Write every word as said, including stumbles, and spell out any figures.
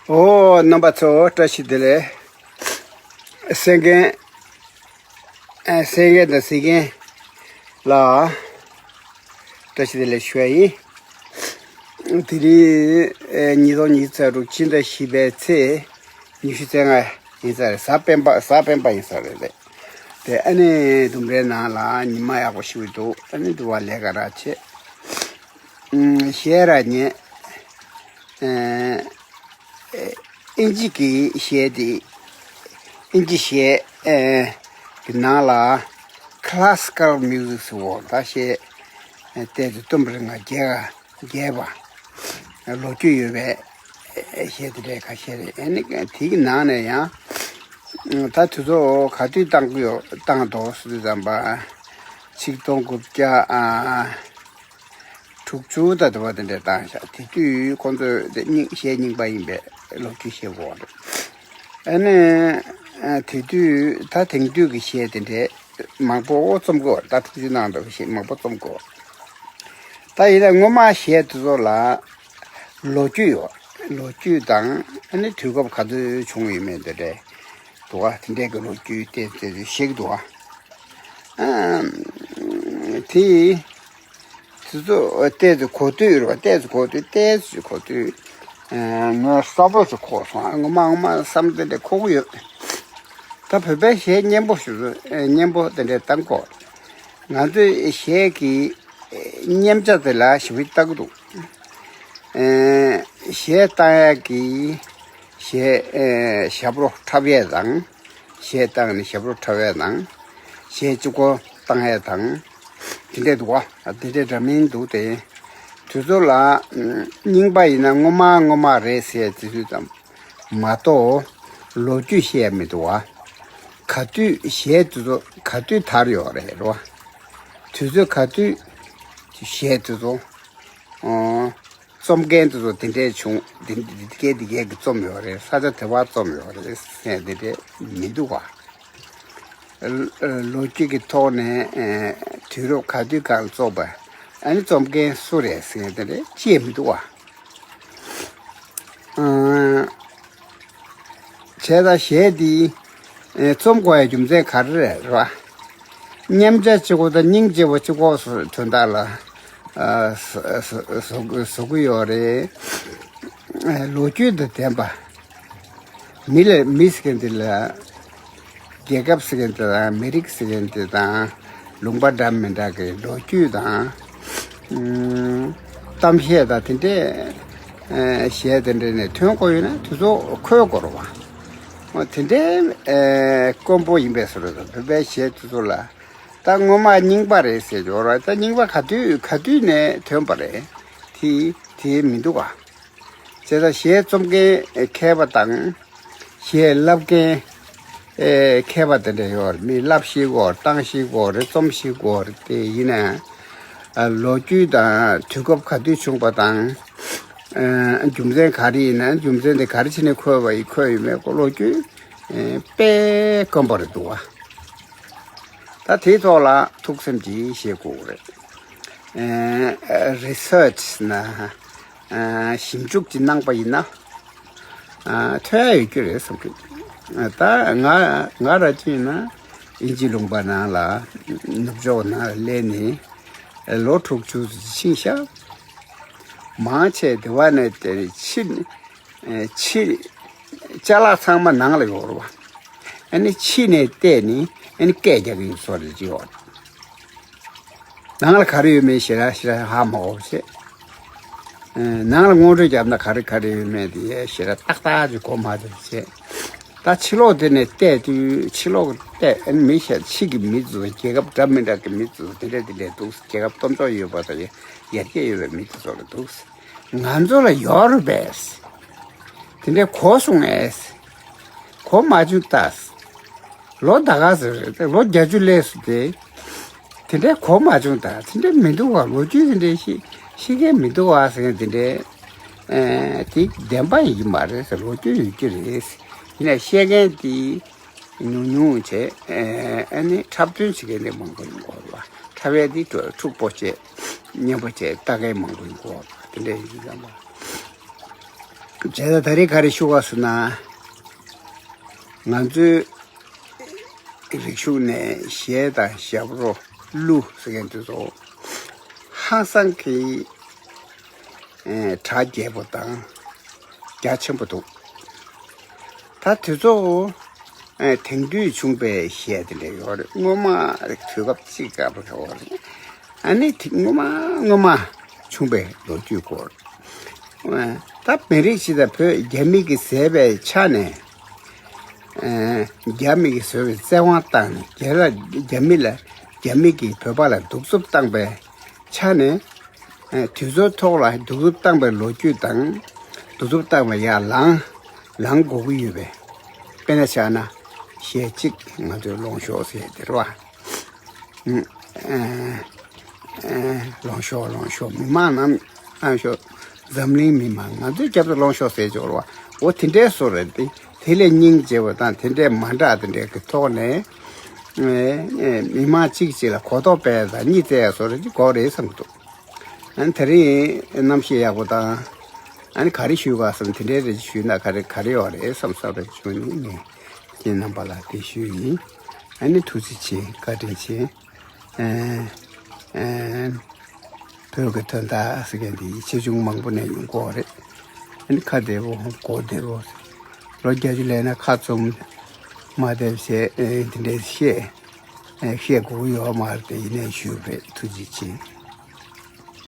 ཨོ། རྣམ་པ་ཚོ་བཀྲ་ཤིས་བདེ་ལེགས། གསན་མཁན། ཨ། གསན་མཁན་དང་གཟིགས་མཁན་ལ་བཀྲ་ཤིས་བདེ་ལེགས་ཞུ་ཡ་ཡིན། དེ་རིང་ཨ་ཉིས་སྟོང་ཉི་ཤུ་རྩ་དྲུག་ཕྱི་ཟླ་བཞི་པའི་ཚེས་ཉི་ཤུ་རྩ་ལྔ་ཡིན་ས་རེད། གཟའ་སྤེན་པ། གཟའ་སྤེན་པ་ཡིན་ས་རེད། དེ་ཨ་ནི་ལྡུམ་རའི་ནང་ལ་ཉི་མ་ཡག་པོ་ཞིག་འདུག་ཨ་ནི་འདུག་བ། ལས་ཀ་ར་བྱེད། ཨུམ། གཞས་ར་ཉན། ཨ། ཨིན་ཇི་གི་གཞས་དེ། ཨིན་ཇི་གཞས། ཨ། གི་ནང་ལ་classical music ཟེར་བ། ད་གཞས། ཨ། ཏོག་ཙམ་རྩོམ་རིག་ང་རྒྱས་ག་རྒྱས་པ། ལོ་རྒྱུས་ཡོད་པའི་གཞས་དེ་འདྲ་ཁ་ཤས་རེད། ཨ་ནི་དེའི་ནང་ནས་ཡང་ད་དུས་ཚོད་ག་དུས་བཏང་གི་ཡོད། བཏང་འདུག་ཟེར་དུས་ཙམ་པ། ཆིག་སྟོང་དགུ་བརྒྱ། ཨ། དྲུག་ཅུ་དང་དུ་བ་དེ་འདྲ་བཏང་ཤག་དེ་དུས་ཁོང་ཚོས་དེ་རྙིང་། གཞས་རྙིང་པ་ཡིན་པའི་ལོ་རྒྱུས་བཤད་དགོས་པ་རེད། ཨ་ནི། ཨ། དེ་དུས་ད་དེང་དུས་ཀྱི་གཞས་དེ་འདྲའི་མང་པོ་རྩོམ་དགོས། ད་དྲུག་ཅུ་ནང་དུ་གཞས་མང་པོ་རྩོམ་དགོས། ད་ཡིན་ན་སྔོན་མ་གཞས་དེ་ཚོ་ལ་ལོ་རྒྱུས་ཡོད། ལོ་རྒྱུས་དང་ཨ་ནི་དུས་སྐབས་ག་དུས་བྱུང་ཡོད་མེད་དེ་འདྲའི་འདུག་ག་དེ་འདྲའི་གི་ལོ་རྒྱུས་དེ་དེ་ཚོ་ཞིག་འདུག་ག་ཨ། དེ། དེ་ཚོ་ཏོག་ཙམ་གོ་དུས་རེད་པ། ཏོག་ཙམ་གོ་དུས། ཏོག་ཙམ་གོ་དུས། ཨ། ངོ་གསལ་པོ་ཞིག་གོ་སོང་། ངོ་མ་ངོ་མ་བསམ་དེ་འདྲ་འཁོར་གྱི་ཡོད། ད་བོད་པའི་གཞས་སྙན་པོ་ཞིག་སྙན་པོ་དེ་འདྲ་བཏང་གོ་ང་ཚོའི་གཞས་ཀྱི་མཉམ་བྱ་དེ་ལ་ཞིབ་ཕྲ་ལྟ་གི་འདུག་ཨ། གཞས་བཏང་ཡག་གི་གཞས། ཨ། ཞབས་བྲོ་འཁྲབ་ཡས་དང་། གཞས་བཏང་ནས་ཞབས་བྲོ་འཁྲབ་ཡས་དང་། གཞས་གཅིག་པོ་བཏང་ཡས་དང་། དེ་འདྲས་འདུག་ག་དེ་འདྲས་འདྲ་མིན་འདུག་སྟེ། དུས་ཚོད་ལ། ཨ། རྙིང་པ་ཡིན་ན་སྔོན་མ་སྔོན་མ་རེད་ཟེར་དུས་ཙམ་མ་གཏོགས་ལོ་རྒྱུས་བཤད་ཡ་མི་འདུག་ག་ག་དུས་གཞས་དེ་ཚོ་ག་དུས་དར་ཡོད་རེད་རོ། དུས་ཚོད་ག་དུས་གཞས་དེ་ཚོ། ཨོ། རྩོམ་མཁན་དེ་ཚོ་དེ་འདྲས་བྱུང་། དེ་འདི་གས་འདི་གས་ཀྱིས་རྩོམ་ཡོད་རེད། ས་ཆ་དེ་བ་རྩོམ་ཡོད་རེད་ཟེར་དེ་འདྲས་མི་འདུག་ག་ལོ་རྒྱུས་ཀྱི་ཐོག་ནས། ཨ། དུས་རབས་ག་དུས་གང་ལ་རྩོམ་པ། ཨ་ནི་རྩོམ་མཁན་སུ་རེད་ཟེར་དེ་འདྲས་ཅི་ཡང་མི་འདུག་ག་ཨ། བྱས་ཙང་གཞས་འདི། ཨ། རྩོམ་དགོས་ཡ་རྒྱུ་མཚན་ག་རེ་རེད་ར། མཉམ་བྱ་གཅིག་པོ་དང་སྙིང་རྗེ་པོ་གཅིག་པོ་སོ་དོན་དག་ལ། ཨ། བཟོ་བཟོ་བཟོ་གི་ཡོད་རེད། ཨ། ལོ་རྒྱུས་དང་ལྡན་པ། མི་ལ། མི་ཟེར་མཁན་དེ་ལ། རྒྱལ་ཁབ་ཟེར་མཁན་དེ་དང་། མི་རིགས་ཟེར་མཁན་དེ་དང་། ལུང་པ་འདྲ་མི་འདྲ་གི་ལོ་རྒྱུས་དང་། ཨུམ། གཏམ་བཤད་དང་དེ་འདྲས། ཨ། གཞས་དེ་འདྲས་ནས་ཐོན་དགོས་ཡོད་ན་དེ་ཚོ་འཁོད་དགོས་རེད་པ། འོ། དེ་འདྲས། ཨ། དཀོན་པོ་ཡིན་པའི་བཟོ་འདྲ་དང་། བོད་པའི་གཞས་དེ་ཚོ་ལ། ད་སྔོན་མ་རྙིང་པ་རེད་ཟེར་གྱི་ཡོད་རེད། ད་རྙིང་པ་ག་དུས་ག་དུས་ནས་ཐོན་པ་རེད། དེ་དེ་མི་འདུག་ག་བྱས་ཙང་གཞས་རྩོམ་མཁན་མཁས་པ་དང་། གཞས་བསླབ་མཁན། ཨེ། མཁས་པ་དེ་འདྲ་ཡོད་རེད། མི་བསླབ་ཤེས་དགོས་རེད། བཏང་ཤེས་དགོས་རེད། རྩོམ་ཤེས་དགོས་རེད། དེ་ཡིན་ན། ཨ། ལོ་རྒྱུས་དང་དུས་སྐབས་ག་དུས་བྱུང་བ་དང་། ཨ། རྒྱུ་མཚན་ག་རེ་ཡིན་ན། རྒྱུ་མཚན་དེ་ག་རེ་བྱས་ནས་འཁོད་པ་ཡིན། འཁོད་ཡོད་མེད་སྐོར་ལོ་རྒྱུས། ཨེ། དཔེ་དཀོན་པོ་རེད་འདུག་ག་ད་དེའི་ཐོག་ལ་ཐུགས་སེམས་ཀྱིས་བཞེས་དགོས་རེད། ཨ། རི་སར་ཆི་ན། ཨ། ཞིབ་འཇུག་ཅིག་གནང་པ་ཡིན་ན། ཨ། ཐོན་ཡ་ཡོད་རྒྱུ་རེད་བསམ་གི་ད་ང་ང་རང་ཅིག་ཡིན་ན་དབྱིན་ཇི་ལུང་པ་ནང་ལ། ནུབ་ཕྱོགས་ནང་ལ་སླེབས་ནས་ལོ་དྲུག་ཅུ་ཕྱིན་ཤག་མང་ཆེ་དེ་བ་ནས་དེར་ཕྱིན། ཨེ། ཕྱི། ཅ་ལག་ཚང་མ་ནང་ལ་ཡོད་རེད་པ། ཨ་ནི་ཕྱི་ནས་བལྟས་ནས་ཨ་ནི་སྐད་རྒྱག་གི་ཡོད་བཟོ་འདྲ་ཅིག་ཡོད། ནང་ལ་ག་རེ་ཡོད་མེད་ཞེ་དྲག་ཞེ་དྲག་ཧ་མ་གོ་བྱས། ཨེ། ནང་ལ་ངོ་སྤྲོད་བརྒྱབ་ན་ག་རེ་ག་རེ་ཡོད་མེད་དེ་ཞེ་དྲག་ཏག་ཏག་ཅིག་གོ་མ་ཐུབ་བྱས། ད་ཕྱི་ལོགས་དེ་ནས་བལྟས་དུས། ཕྱི་ལོགས་བལྟས། ཨ་ནི་མི་ཤ་ཕྱི་གི་མི་ཚོ། རྒྱལ་ཁབ་འདྲ་མི་འདྲ་གི་མི་ཚོ་དེ་འདྲ་དེ་འདྲ་འདུག་རྒྱལ་ཁབ་སྟོབས་འབྱོར་ཡོད་པ་དང་ཡར་རྒྱས་ཡོད་པའི་མི་དེ་ཚོ་ལ་འདུག་ང་ཚོ་ལ་ཡོད་རེད་པས། དེ་འདྲའི་གོ་སོང་ངས། གོ་མ་བྱུང་ད། ལོ་ད་ག་ཚོད་རེད། ལོ་བརྒྱད་ཅུ་སླེབས་སོང་སྟེ། དེ་འདྲའི་གོ་མ་བྱུང་ད། དེ་འདྲའི་མི་འདུག་ག་ལོ་རྒྱུས་དེ་འདྲའི་ཤེས་ཤེས་མཁན་མི་འདུག་ག་ཟེར་མཁན་དེ་འདྲའི། ཨེ། དེ་བདེན་པ་ཡིན་གྱི་མ་རེད་ཟེར། ལོ་རྒྱུས་ཡོད་ཀྱི་རེད། ཡིན་ན་བཤད་མཁན་དེ་ཉུང་ཉུང་བྱས། ཨ་ནི་འཁྲབ་སྟོན་བྱེད་མཁན་དེ་མང་པོ་ཡོང་གི་ཡོད་རེད་པ། འཁྲབ་ཡས་དེ་འཁྲུག་པོ་བྱས། སྙན་པོ་བྱས་ལྟ་མཁན་མང་པོ་ཡོང་གི་ཡོད་རེད་པ། དེ་འདྲ་ཡིན་ཙང་། བྱས་ཙང་ད་རེས་ག་རེ་ཞུ་བ་ཟེར་ན། ང་ཚོའི་རིག་གཞུང་ནས་གཞས་དང་ཞབས་བྲོ་གླུ་ཟེར་མཁན་དེ་ཚོ་ཧང་སང་གི་ཨེ་གྲགས་རྒྱས་པོ་དང་རྒྱ་ཆེན་པོ་འདུག་ད་དེ་ཚོ་ཨེ་དེང་དུས་བྱུང་པའི་གཞས་དེ་འདྲ་ཡོད་རེད། སྔོན་མ་རེད། དུས་སྐབས་གཅིག་སྐབས་རེད་བ་རེད། ཨ་ནི་དེ་སྔོན་མ་སྔོན་མ་བྱུང་པའི་ལོ་རྒྱུས་སྐོར། ཨེ་ད་མི་རིགས་ཤིག་དང་བོད་རྒྱ་མི་གིས་བཟས་པའི་ཆ་ནས། ཨེ་རྒྱ་མི་གིས་བཟོས་པའི་བཙན་དབང་བཏང་ནས་རྒྱ་ལ་རྒྱ་མི་ལ་རྒྱ་མི་གིས་བོད་པ་ལ་གདུག་རྩུབ་བཏང་པའི་ཆ་ནས། ཨེ་དེ་ཚོའི་ཐོག་ལ་གདུག་རྩུབ་བཏང་པའི་ལོ་རྒྱུས་དང་། གདུག་རྩུབ་བཏང་བ་ཡར་ལངས་ལངས་དགོས་ཀྱི་ཡོད་པས། དཔེར་ན་ཆ་ན་གཞས་གཅིག་ང་ཚོའི་ལོངས་ཤོག་ཟེར་དེ་རེད་བ། ཨེ་ཨེ་ལོངས་ཤོག་ལོངས་ཤོག་མི་མང་རྣམས་ལོངས་ཤོག་འཛམ་གླིང་མི་མང་ང་ཚོའི་རྒྱབ་ཏུ་ལོངས་ཤོག་ཟེར་ཆོག་རེད་བ། འོ་དེ་འདྲའི་བཟོ་རེད་དེ། དེ་ལས་སྙིང་རྗེ་བ་དང་དེ་འདྲའི་མ་འདྲ་དེ་འདྲའི་གི་ཐོག་ནས། ཨེ་ཨེ་མི་མང་གཅིག་གཅིག་ལ་གོ་རྟོགས་སྤེལ་དང་གཉིས་བཙལ་ཡ་བཟོ་རེད་དེ་དགོས་རེད་བསམ་འདུག་ཨ་ནི་དེ་རིང་གནམ་གཤིས་ཡག་པོ་དང་། ཨ་ནི་ག་རེ་ཞུས་ག་བསམ་དེ་འདྲའི་རེ་ཞུས་ན་ག་རེ་ག་རེ་ཡོད་རེད་བསམ་བསམ་རེ་བྱུང་ནས་ངས་ཁྱེད་རྣམ་པ་ལ་དེ་ཞུས་ཡིན། ཨ་ནི་ཐུགས་རྗེ་ཆེ། བཀའ་དྲིན་ཆེ། ཨེ་ཨེ་བོད་ཀྱི་དོན་དག་ཟེར་མཁན་འདི་ཆེ་ཆུང་མང་པོ་ནས་ཡོང་གི་ཡོད་རེད། ཨ་ནི་ཁ་བདེ་པོ་མགོ་བདེ་པོ། ལོ་བརྒྱད་ཅུ་ལས་ན་ཁ་བཙུམ་མ་བསྡད་བྱས་ཨེ་འདི་འདྲས་བཤད། ཨེ་བཤད་དགོས་ཀྱི་ཡོད་མ་རེད་དེ། ཡིན་ནའི་ཞུས་པ་རེད། ཐུགས་རྗེ་ཆེ།